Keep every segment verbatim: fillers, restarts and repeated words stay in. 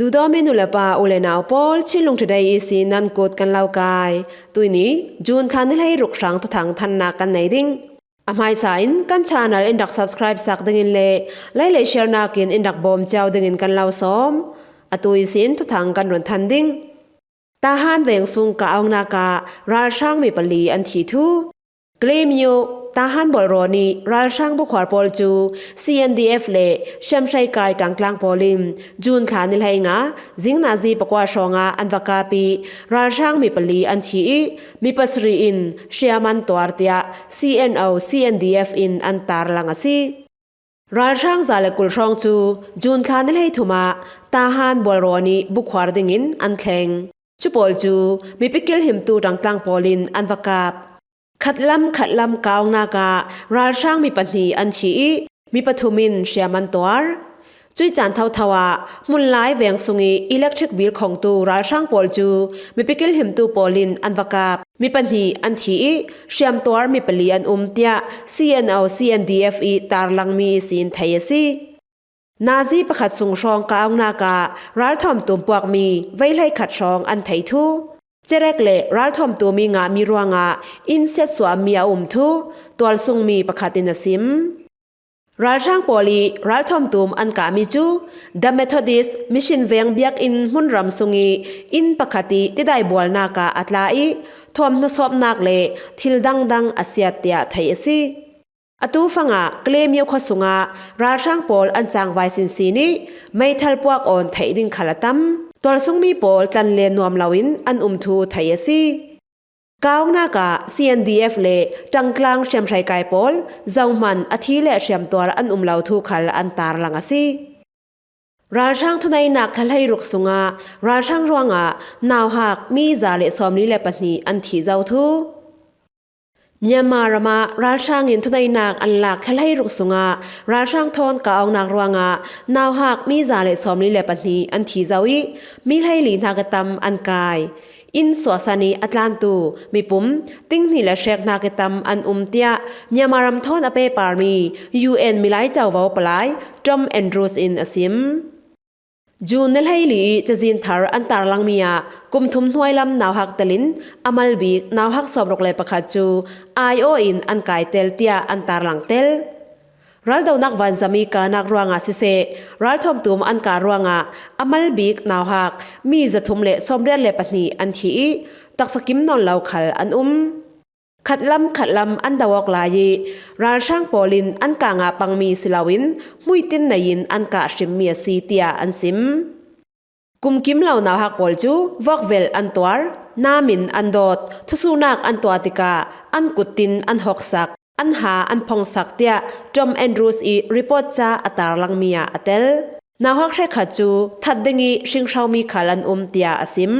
Tudomi nulepa ulenau pawl, Chinlung Today ihsin nan kut kan lo kai. Tuini June thla ni hleiruk hrang thuthang thannak kan nei ding. A hmaisa in kan channel in rak subscribe sak dingin le like le share nakin in rak bawm ciau dingin kan lo sawm. Atu ihsin thuthang kan run than ding. Tahan veng sung ka aungnak ah ralhrang mi pali an thi thu. Claim you, Tahan bawlraw nih ralhrang bukhuar pawl cu C N D F le hriamhrei kai ṭangtlang pawl in June thla ni hleinga zing nazi pakua hrawngah an va kap ih ralhrang mi pali an thi ih mi pasarih in hriam an tuar tiah C N O C N D F in an tarlang a si. Ralhrang za le kul hrawng cu June thla ni hleithum ah Tahan bawlraw nih bukhuar dingin an thleng. Cu pawl cu mipi kilhimtu ṭangtlang pawl in an va kap. Khatlam khatlam ka aungnak ah ralhrang mi pahnih an thi ih mi pathum in hriam an tuar. Cuih caan thotho ah hmunlai veng sung ih electric bill khongtu ralhrang pawl cu mipi kilhimtu pawl in an va kap. Mi pahnih an thi ih hriamtuar mi pali an um tiah C N O C N D F ih tarlangmi ihsin thei a si. Nazi pakhat sung hrawng ka aungnak ah ralthawm tum puakmi vei hleikhat hrawng an thei thu. Cerek le ralthawm tum ih ngahmi ruangah inn siatsuahmi a um thu tualsungmi pakhat in a sim. Ralhrang pawl ih ralthawm tum an kahmi cu The Methodist Mission Veng biakinn hmunram sung ih inn pakhat ih tidai bualnak ah a tla ih thawm hnasawpnak le thil dangdang a siat tiah theih a si. Atu fangah Claim you khua sungah ralhrang pawl an cangvai sinsin ih meithal puak awn theih ding khal a tam. Tualsungmi pawl tlanlen nuam loin an um thu theih a si. Ka aungnak ah C N D F le ṭangtlang hriamhrei kai pawl zohman a thi le hriamtuar an um lo thu khal an tarlang a si. Ralhrang thuneihnak thla hleiruk sungah ralhrang ruangah nauhak mi za le sawmli le pahnih an thi zo thu. Myanmar ramah ralhrang in thuneihnak an lak thla hleiruk sungah ralhrang thawn ka aungnak ruangah nauhak mi za le sawmli le pahnih an thi zo ih mi hleili hnak ih tam an kai. Inn suahsan ih a tlantu mipum ting hnih le hrek hnak ih tam an um tiah Myanmar ram thawn a peparmi U N milai covo palai Tom Andrews in a sim. June ni hleili ih cazin thar an tarlangmi ah kum thum hnuai lam nauhak telin a malbik nauhak sawmruk le pakhat cu aiawh in an kai tel tiah an tarlang tel. Raldonak vanzam ih kahnak ruangah siseh, ralthawm tum an kah ruangah a malbik nauhak mi zathum le sawmriat le pahnih an thi ih taksa kim nawn lo khal an um. Khatlam khatlam an do awk lai ih ralhrang pawl in an kah ngah pangmi si loin hmuitin nei in an kah hrimmi a si, tiah an sim. Kumkim lo nauhak pawl cu vokvelh an tuar, nam in an dawt, thusuhnak an tuah tikah an kuttin an hoksak, an ha an phongsak, tiah Tom Andrews ih report ca a tarlangmi ah a tel. Nauhak hrekkhat cu that ding ih hringhromi khal an um, tiah a sim.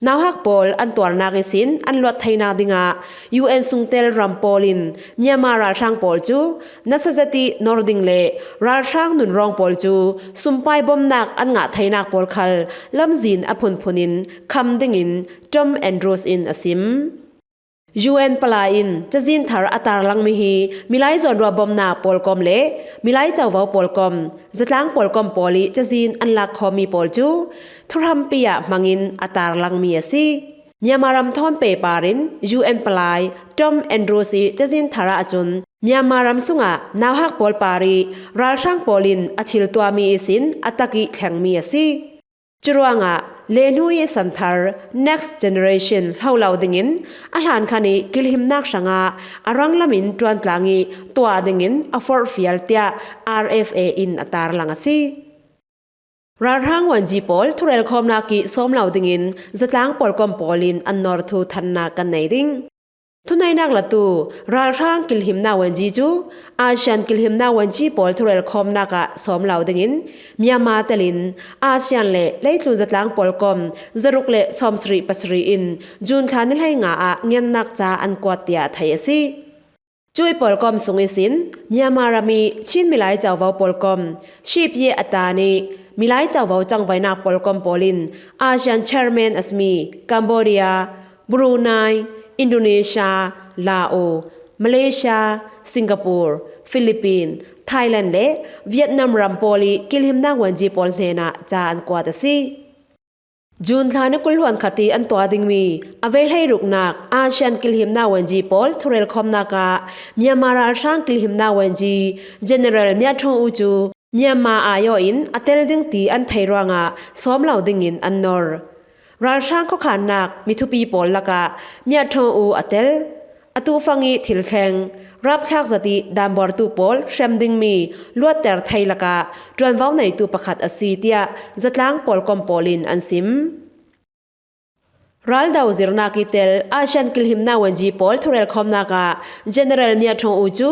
Nauhak pawl an tuarnak ihsin an luat theinak dingah U N sungtel ram pawl in Myanmar ralhrang pawl cu nasa zet ih nor ding le ralhrang nunrawng pawl cu sumpai bawmnak an ngah theinak pawl khal lamzin a phunphun in kham dingin Tom Andrews in a sim. U N palai in cazin thar a tarlangmi hi milai zawnruah bawmnak pawlkom le milai covo pawlkom, zatlang pawlkom pawl ih cazin an lakkhawmmi pawl cu thuhrampi ah hmangin a tarlangmi a si. Myanmar ram thawn pehpar in U N palai Tom Andrews ih cazin thar ahcun Myanmar ram sungah nauhak pawl par ih ralhrang pawl in a thil tuahmi ihsin a tak ih thlengmi a si. Curuangah lehnu ih santhar, next generation, hlo lo dingin a hlan khan ih kilhimnak hrangah a ranglam in ṭuantlang ih tuah dingin a forhfial, tiah R F A in a tarlang a si. Ralhrang wanji pawl thurelkhawmnak ih sawm lo dingin zatlang pawlkom pawl in an nor thu thannak kan nei ding. Thuneihnak latu ralhrang kilhimnak wanji cu ASEAN kilhimnak wanji pawl thurelkhawmnak ah sawm lo dingin Myanmar telin ASEAN le leitlun zatlang pawlkom zaruk le sawmsarih pasarih in June thla ni hleinga ah ngennak ca an kuat, tiah theih a si. Cuih pawlkom sung ihsin Myanmar ram ih Chin milai covo pawlkom, Shipye Atan ih milai covo cangvainak pawlkom pawl in ASEAN chairman a simi Cambodia, Brunei, Indonesia, Laos, Malaysia, Singapore, Philippines, Thailand le Vietnam ram pawl ih kilhimnak vuanzi pawl hnenah ca an kuat a si. June thla ni kul hluan khat ih an tuah dingmi a vei hleiruknak ASEAN kilhimnak vuanzi pawl thurelkhawmnak ah Myanmar ralhrang kilhimnak vuanzi General Myaw Thaw Aw cu Myanmar aiawh in a tel ding ti an theih ruangah sawm lo dingin an nor. Ralhrang khuakhannak mithupi pawl lakah Myaw Thaw Aw a tel. Atu fang ih thil thleng, rapthlak zat ih danbuartu pawl hrem dingmi luatter thei lakah ṭuanvo neitu pakhat a si, tiah zatlang pawlkom pawl in an sim. Raldo zirnak ih tel ASEAN kilhimnak vuanzi pawl thurelkhawmnak ah General Myaw Thaw Aw cu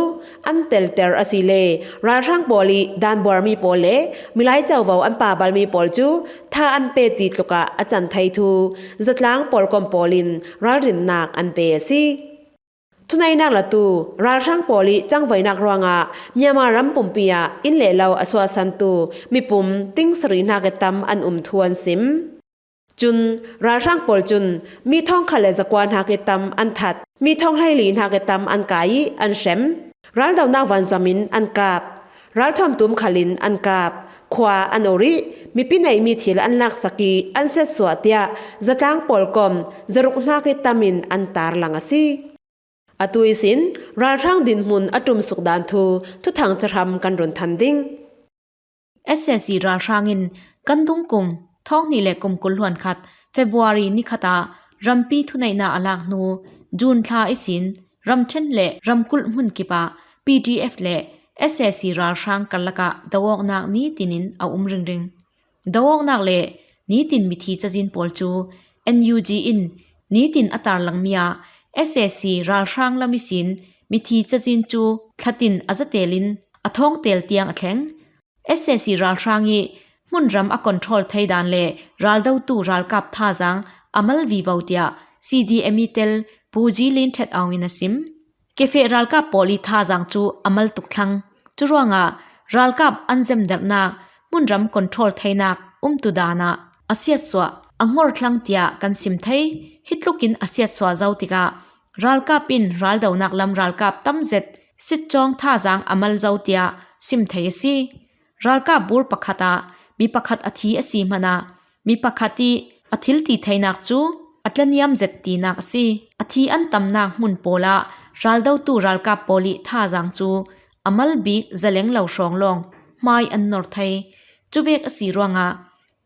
an telter a si le ralhrang pawl ih danbuarmi pawl le milai covo an pabalmi pawl cu tha an pe ti tlukah a can thei thu zatlang pawlkom pawl in ralrinnak an pe a si. Thuneihnak latu ralhrang pawl ih cangvaihnak ruangah Myanmar ram pumpi ah inn le lo a suahsantu mipum ting sarih hnak ih tam an um thu an sim. Cun ralhrang pawl cun mi thawngkhat le zakua hnak ih tam an that, mi thawng hleili hnak ih tam an kai ih an hrem. Raldonak vanzam in an kap. Ralthuam tum khal in an kap. Khua an ur ih mipi neihmi thil an laksak ih an siatsuah, tiah zatlang pawlkom zaruk hnak ih tam in an tarlang a si. Atu ihsin ralhrang dinhmun a ṭumsuk dan thu thuthang cahram kan run than ding. SAC ralhrang in kan dungkum thawng hnih le kum kul hluan khat February ni khat ah rampi thuneihnak a lak hnu June thla ihsin ramṭhen le ramkulh hmunkip ah PDF le SAC ralhrang karlak ah do-awknak nitin in a um ringring. Do-awknak le nitin mithi cazin pawl cu NUG in nitin a tarlangmi ah SAC ralhrang lam ihsin mithi cazin cu thlatin a zatel in a thawngtel tiang a thleng. SAC ralhrang ih hmunram a control thei dan le raldotu ralkap thazaang a mal vivo, tiah CDM ih tel Pu G Lin Ṭhet Aung in a sim. Kefeh ralkap pawl ih thazaang cu a mal tuk thlang. Curuangah ralkap an zemdernak, hmunram control theinak umtu dan ah a siatsuah, a ngor thlang tiah kan sim thei. Hi tlukin a siatsuah zo tikah ralkap in raldonak lam ralkap tam zet sitcawng thazaang a mal zo tiah sim thei a si. Ralkap bur pakhat ah mi pakhat a thi a si hmanah mi pakhat ih a thil ti theinak cu a tlaniam zet tinak a si. A thi an tamnak hmun pawl ah raldotu ralkap pawl ih thazaang cu a mal bik zaleng lo hrawng lawng hmai an nor thei. Cuvek a si ruangah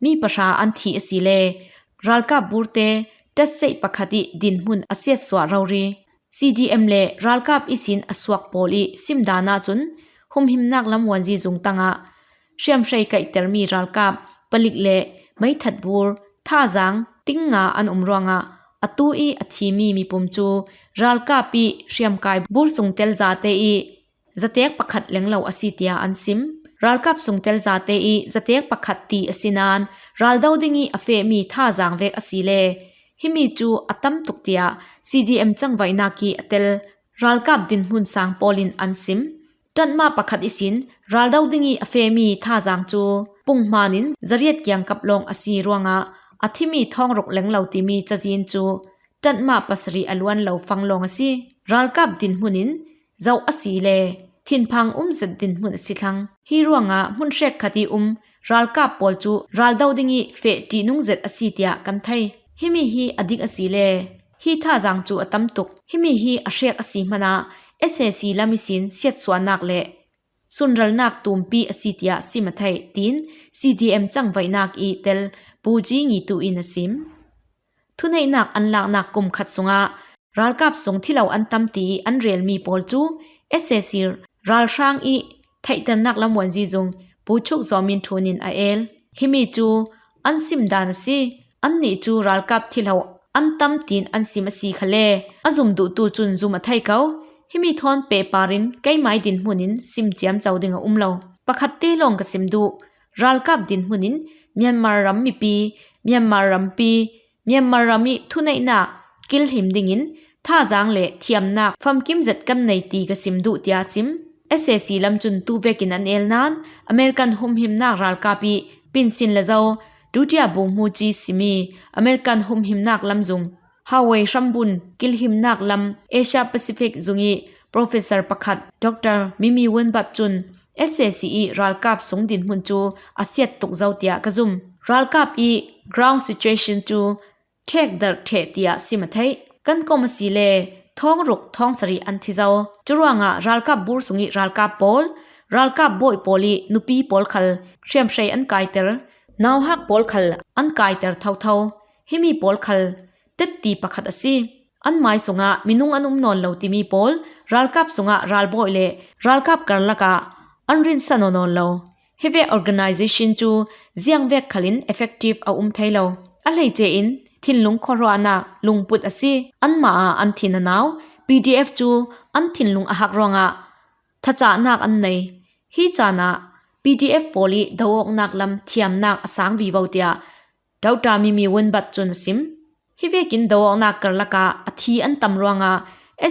mi pahra an thi a si le ralkap burte ṭatseih pakhat ih dinhmun a siatsuah rori. CDM le ralkap ihsin a suak pawl ih simdan ahcun humhimnak lam vuanzi zung tangah hriamhrei kaihtermi ralkap palik le meithat bur thazaang ting nga an um ruangah atu ih a thimi mipum cu ralkap ih hriamkai bur sungtel zate ih zatek pakhat lenglo a si tiah an sim. Ralkap sungtel zate ih zatek pakhat ti a si nain raldo ding ih a fehmi thazaang vek a si le himi cu a tam tuk tiah CDM cangvaihnak ih a tel ralkap dinhmun sang pawl in an sim. Ṭanhma pakhat ihsin raldo ding ih a fehmi thazaang cu punghman in zariat kiangkap lawng a si ruangah a thimi thawng ruk lenglo timi cazin cu ṭanhma pasarih a luan lo fang lawng a si. Ralkap dinhmun in zoh a si le thinphang um zet dinhmun a si thlang. Hi ruangah hmun hrekkhat ih um ralkap pawl cu raldo ding ih feh ṭihnung zet a si tiah kan thei. Himi hi a dik a si le hi thazaang cu a tam tuk. Himi hi a hrek a si hmanah SAC lam ihsin siatsuahnak le sunralnak tumpi a si tiah sim a theih, tiin CDM cangvaihnak ih tel Pu G Ngi Tu in a sim. Thuneihnak an laknak kum khat sungah ralkap sung thilo an tam ti ih an relmi pawl cu SAC ralhrang ih theihternak lam vuanzi zung Pu Chuk Zaw Min Ṭhun in a el. Himi cu an simdan a si. Annih cu ralkap thilo an tam tiin an sim a si khale a zum duhtu cun zum a thei ko. Himi thawn pehpar in keimai dinhmun in sim ciamco ding a um lo. Pakhat te lawng ka sim duh. Ralkap dinhmun in Myanmar ram mipi, Myanmar rampi, Myanmar ram ih thuneihnak kilhim dingin thazaang le thiamnak famkim zet kan nei ti ka sim duh, tiah a sim. SAC lam cun tu vekin an el nain American humhimnak ralkap ih pinsin le zo Dutia Bung Hmu Ci simi American humhimnak lam zung Hawaii hrambun kilhimnak lam Asia Pacific zung ih Professor pakhat, Doctor Mimi Wenbat cun S A C i ralkap sung dinhmun cu a siat tuk zo tiah ka zum. Ralkap i ground situation cu ṭhekdarh ṭheh tiah sim a theih. Kan kom asile thawng ruk thawng sarih an thi zo. Curuangah ralkap bur sung i ralkap pawl, ralkap bawi pawl i nupi pawl khal hriamhrei an kaiter, nauhak pawl khal an kaiter thotho. Himi pawl khal tetti pakhat a si. An mai sungah minung an um nawn lo timi pawl ralkap sungah ralbawi le ralkap karlak ah an rinsan aw nawn lo. Hi vek organization cu ziangvek khalin effective a um thei lo. A hleice in thinlung khuaruahnak lungput a si. Anmah ah an thin a nau. P D F cu an thinlung a hak ruangah thacahnak an nei. Hi caan ah P D F pawl i do-awknak lam thiamnak a sang vivo tiah Doctor Mimi Wenbat cun a sim. Hi vekin do-awknak karlak ah a thi an tam ruangah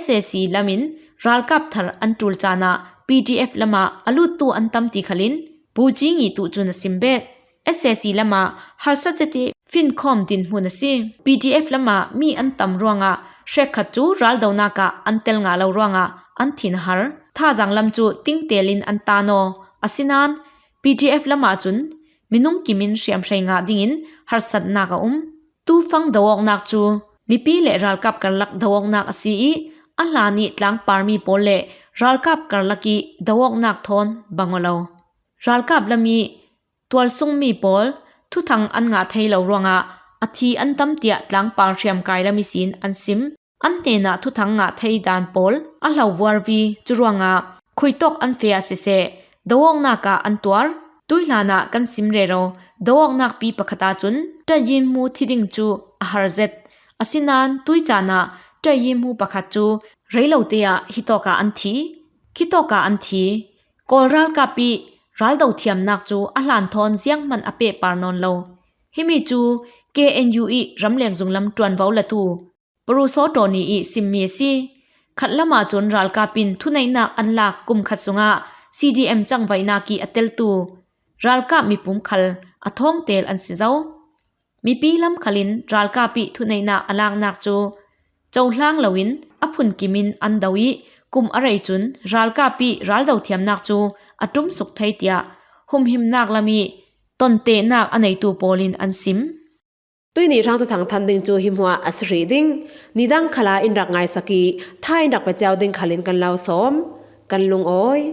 S A C lam in ralkap thar an ṭul caan ah P D F lam ah a luttu an tam ti khalin Pu Ci Ngi Tu cun a sim bet. S A C lam ah harsa zet i finkhawm dinhmun a si. P D F lam ah mi an tam ruangah hrekkhat cu raldonak ah an tel ngah lo ruangah an thin a har. Thazaang lam cu tingtel in an tan aw. Asinain P D F lam ah cun minung kim in hriamhrei ngah dingin harsatnak a um. Tufang do-awknak cu mipi le ralkap karlak do-awknak a si i a hlan i tlangparmi pawl le ralkap karlak i do-awknak thawn bang aw lo. Ralkap lam i tualsungmi pawl thuthang an ngah thei lo ruangah a thi an tam tiah tlangpar hriamkai lam ihsin an sim. An hnenah thuthang ngah thei dan pawl a hlo vuarvi. Curuangah khuitawk an feh ah siseh, do-awknak ah an tuar. Tuihlan ah kan sim rero do-awknak pi pakhat ahcun ṭaiyinhmu thi ding cu a har zet. Asinain tuicaan ah ṭaiyinhmu pakhat cu rei lote ah hitawk ah an thi. Khitawk ah an thi. Kawl ralkap i raldo thiamnak cu a hlan thawn zianghman a pehpar nawn lo. Himi cu K N U i ramleng zunglam ṭuanvo latu Paru Saw Ṭawni i simmi a si. Khat lam ahcun ralkap in thuneihnak an lak kum khat sungah C D M cangvaihnak i a teltu ralkap mipum khal a thawngtel an si zo. Mipi lam khal in ralkap i thuneihnak a laknak cu cohlang loin a phunkim in an do i kum a rei cun ralkap i raldo thiamnak cu a ṭumsuk thei tiah humhimnak lam i tontehnak a neitu pawl in an sim. Tuihni hrang thuthang than ding cu hi hmuah a si hrih ding. Nidang khalah in rak ngaisak i tha in rak pe cio ding khal in kan lo sawm. Kan lungawi.